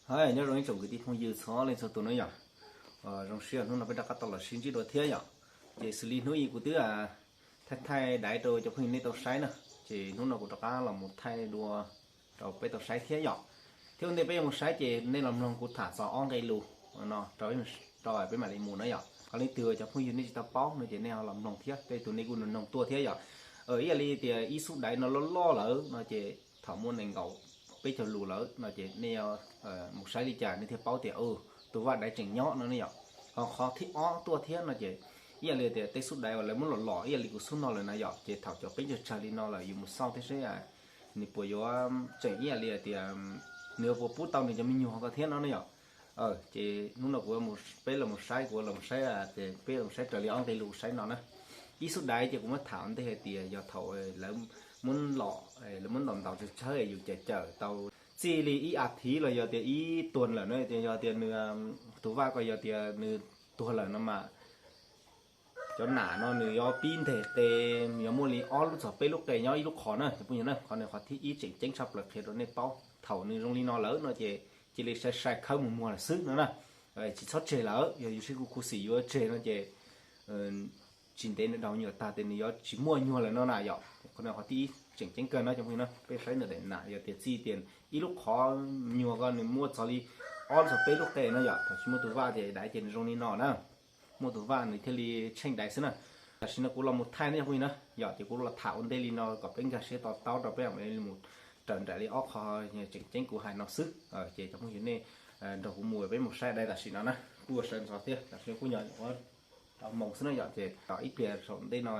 Hais nyob zoo ib tsoom kwv tij phooj ywg txhua leej txhua tus na yom. Zoo siab hnub no peb rov qab tau los sib ntsib dua thiab yom. Ces xws li hnub ib kuv twb thaij thaij daiv rau cov phooj ywg nej tau saib na, ces hnub no kuv rov qab los mus thaij dua rau peb tau saib thiab yom. Thiab ua ntej peb yuav mus saib ces nej los mloog kuv tham txog ob nqe lus no rau peb mam li mus na yom. Qhov leej twg cov phooj ywg nej tsis tau paub no ces nej ho los mloog thiab, tej tug nej kuj mloog tuaj thiab yom. Ib yam li tias ib xub daiv no loj loj lawm no ces thaum muaj nees nkaum peb caug lus lawm no ces nej mus saib li cas nej thiaj paub tias tus vaj daiv tseem nyob no ne yom. Ho qhov thib ob tuaj thiab no ces ib yam li tias tej xub daiv uas lawv muab los lom ib yam li kuv xub no lawm na yom, ces thaum cov peb caug tsawg li no lawm yus mus xauj thiab seb nws puas yuav tseem ib yam li tias nws yuav puas pub tau nws cov me nyuag ko thiab no ne yom. Ces hnub no kuv peb los mus saib, kuv los mus saib, ces peb los saib raws li ob nqe lus saib no na. Ib xub daiv ces kuv muab tham ua ntej hais tias yog thaum lawv muab los, lawv muab ntaus ntaus tsawg tsawg yus cawm cawm tau txij li ib as thiv los yog tias ib tuag lawm na, yog tias nws tus vaj ko yog tias nws tuag lawm no mas cov nam no nws yuav pib nteg qe, yuav muaj li ob lub txog peb lub qe nyob ib lub qhov na cov phooj ywg na. Qhov no qhov thib ib tseem ceeb tshaj plaws qhia rau nej paub, thaum nws zoo li no lawm no ces cia li sai sai khawb mus muag lawm xwb no na. Tsis txhob tseg lawm, yog yus sib khuv khuv xim yuav tseg no ces tsis ntev nws daug nyuag tag ces nws yuav tsis muaj nyuag lawm no na yom. Qhov no qhov thib ib tseem ceeb kawg no cov phooj ywg na. Peb saib ntawm daim nam yog tias txij tias ib lub qhov nyuag ko nws muaj txog li ob txog peb lub qe no yom. Thaum tsis muaj tus vaj ces daiv ces nws zoo li no na, muaj tus vaj nws thiaj li tsheej daiv xwb na. Tam sim no kuv los mus thaij no cov phooj ywg na yom, ces kuv los tham ua ntej li no kom peb nkag siab to taub rau peb mam li mus raws nraim li ob qho tseem ceeb kuv hais no xwb. Ces cov phooj ywg nej nrog kuv mus peb mus saib daiv tam sim no na, kuj sawv ntxov thiab tam sim no kuj nyuam qhuav tau moos xwb na yom. Ces tom ib pliag saum ntej no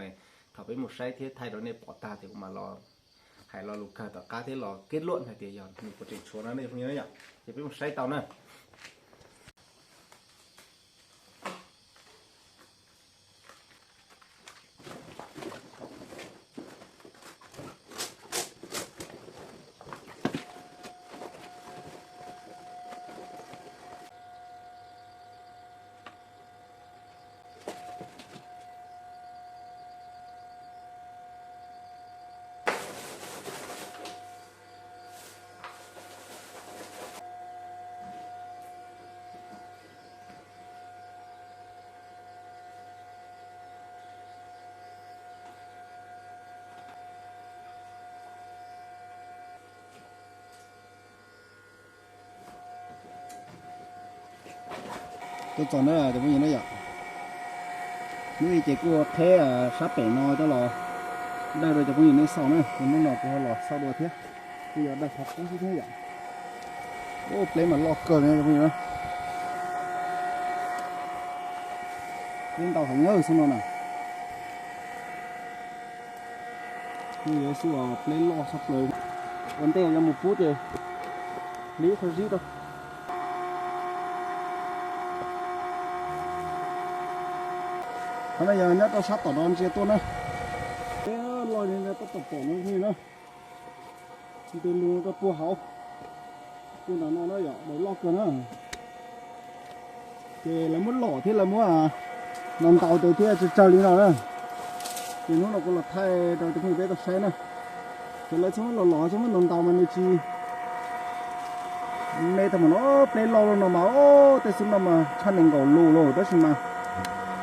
thaum peb mus saib thiab thaij rau nej pom tag ces kuv mam los hais lo lus kawg tom qab thiab los kết luận hais tias yog nws puas tseem tshuav no nej phooj ywg na yom. Ces peb mus saib tau na. Tuaj txog na cov phooj ywg na yom. Hnub ib ces kuj qheb sab pem no coj los dawj rau cov phooj ywg nej xauj na, ces hnub no kuv ho los xauj dua thiab, kuj yog dawj qhov qub xwb thiab yom. Ub, pleb mas loj kawg li cov phooj ywg na. Pleb ntau heev na xub no na. Kuj yuav xub pleb loj tshaj plaws. Ua ntej yuav mus pub ces hlib qhov zib rau. Qhov no yog nyob rau sab tom no ntsia tuaj na. Pleb loj li tab tom pom no phooj ywg na. Ntu lus rau puag hauv, puag nram no na yom, daiv loj kawg na. Ces lawv muab lom thiab lawv muab ntaus ntaus tes thiab tsawg tsawg li no na. Ces hnub no kuv los thaij rau cov phooj ywg peb tau saib na. Ces lawv txhob muab lom lom, txhob muab ntaus ntaus mas nws tsis me tau mas no, pleb loj li no mas, tej xub no mas tshaj nees nkaum lus lawm tab sis mas,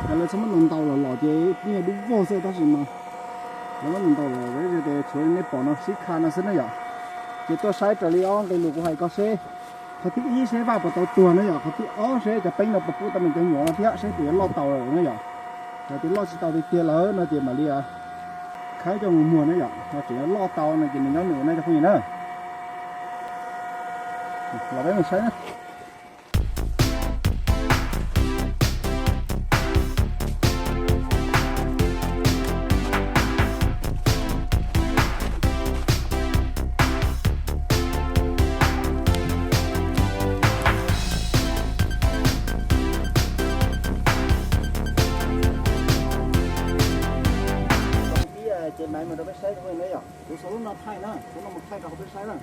ces lawv txhob muab ntaus ntaus lom lom ces yeej dub vog xwb tab sis mas lawv muab ntaus ntaus lom lom ces tshuav li nej pom no sib kha no xwb na yom. Ces tuaj saib raws li ob nqe lus kuv hais ko seb, qhov thib ib seb vaj puas tau tuag na yom, qhov thib ob seb cov peeb no puas pub tau me cov nyuam no thiab seb puas yuav loj tau lawm na yom. Yog tias loj tsis tau tiag tiag lawm no ces mam li khawb coj mus muag na yom, yog tseem yuav loj tau no ces nws nyob nws ua nej cov phooj ywg na. Los peb mus saib na. Ces maiv mus rau peb saib cov phooj ywg na yom, kuv xuas lub no thaij na, xuas lub no mus thaij rau hauv peb saib na.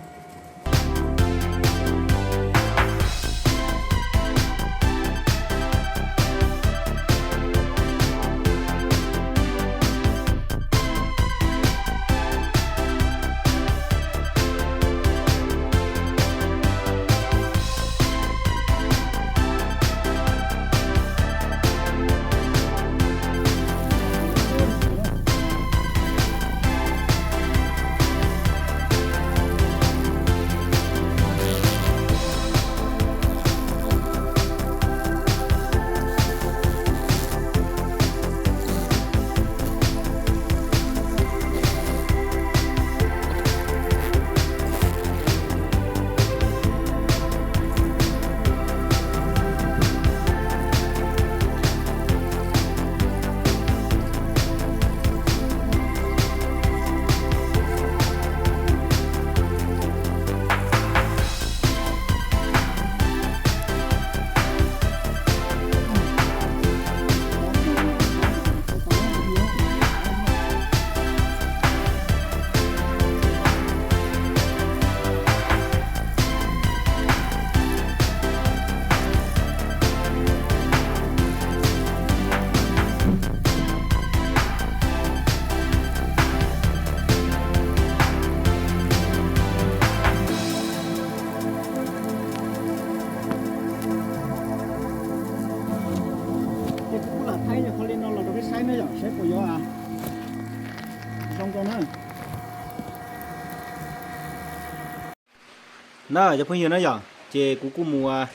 Na cov phooj ywg na yom, ces kuv kuj mus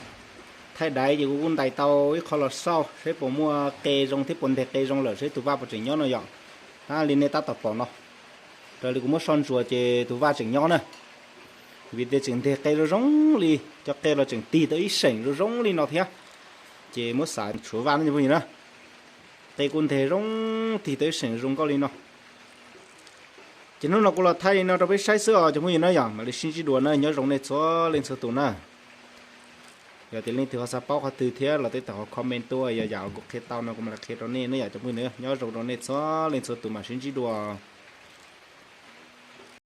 thaij daiv ces kuv kuj ntais tau ib qho los xauj saib puas muaj qe zoo thiab puas nteg qe zoo lawm saib tus vaj puas tseem nyob no yom. Tab li nej tab tom pom no, raws li kuv muab soj ntsuas ces tus vaj tseem nyob na. Vim tias tseem nteg qe zoo zoo li, cov qe los tseem tig tau ib seem zoo zoo li no thiab. Ces muab xav tshuav vaj no cov phooj ywg na, qe kuj nteg zoo, tig tau ib seem zoo nkauj li no. Ces hnub no kuv los thaij li no rau peb saib xwb os cov phooj ywg na yom, mam li sib ntsib dua na, nyob zoo nej txhua leej txhua tus na. Yog tias leej twg ho xav paub qhov twg thiab los tej tau ho comment tuaj, yog yam kuv qhia tau no kuv mam li qhia rau nej na yom cov phooj ywg na. Nyob zoo rau nej txhua leej txhua tus, mam sib ntsib dua.